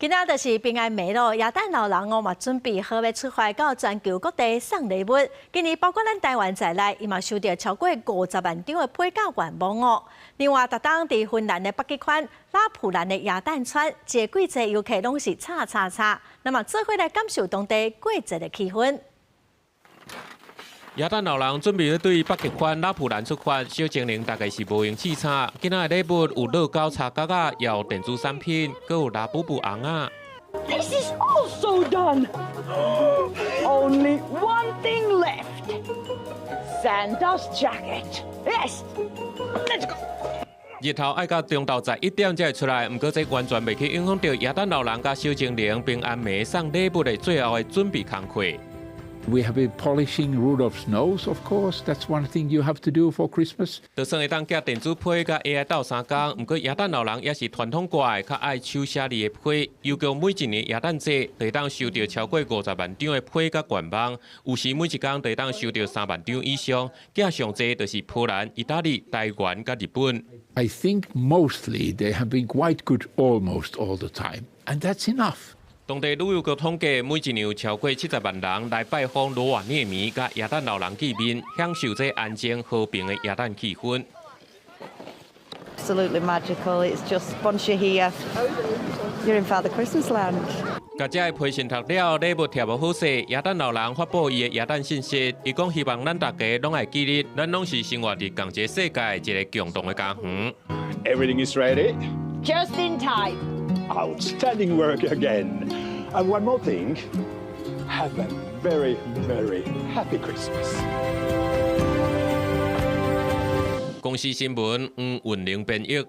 今仔就是平安暝咯，耶誕老人哦嘛準備好欲出發到全球各地送禮物。今年包括咱台灣在內，伊嘛收著超過50萬張的批佮願望哦。另外，逐冬佇芬蘭的北極圈、拉普蘭的耶誕村，這個季節遊客攏是吵吵吵。那麼做伙來感受當地過節的氣氛。耶誕老人準備欲對北極圈拉普蘭出發，小精靈大概是無閒試炒。今仔的禮物有樂高插角仔，也有電子產品，閣有拉布布尪仔。 This is also done. Only one thing left. Santa's jacket. Yes, let's go. 日頭愛到中晝11點才會出來，毋過這完全袂去影響著耶誕老人佮小精靈平安暝送禮物的最後的準備工課。 We have been polishing Rudolph's nose, of course. That's one thing you have to do for Christmas. 就算會當寄電子批佮 AI 鬥相共，毋過耶誕老人也是傳統掛的，較愛手寫字的批。郵局每一年耶誕節就會當收著超過50萬張的批佮願望，有時每一工就會當收著3萬張以上。寄上濟就是波蘭、意大利、台灣佮日本。 I think mostly they have been quite good almost all the time, and that's enough. 當地旅遊局統計，每一年有超過70萬人來拜訪羅瓦涅米佮耶誕老人見面，享受這安靜和平的耶誕氣氛。 Absolutely magical. It's just once you're here, you're in Father Christmas land. 共遮的批信讀了，禮物貼予好勢，耶誕老人發布伊的耶誕信息，伊講希望咱大家攏會記得，咱攏是生活佇仝一個世界一個共同的家園。 Everything is ready. Just in time. Outstanding work again. And one more thing. Have a very, very happy Christmas. 公視新聞黃雲玲編譯。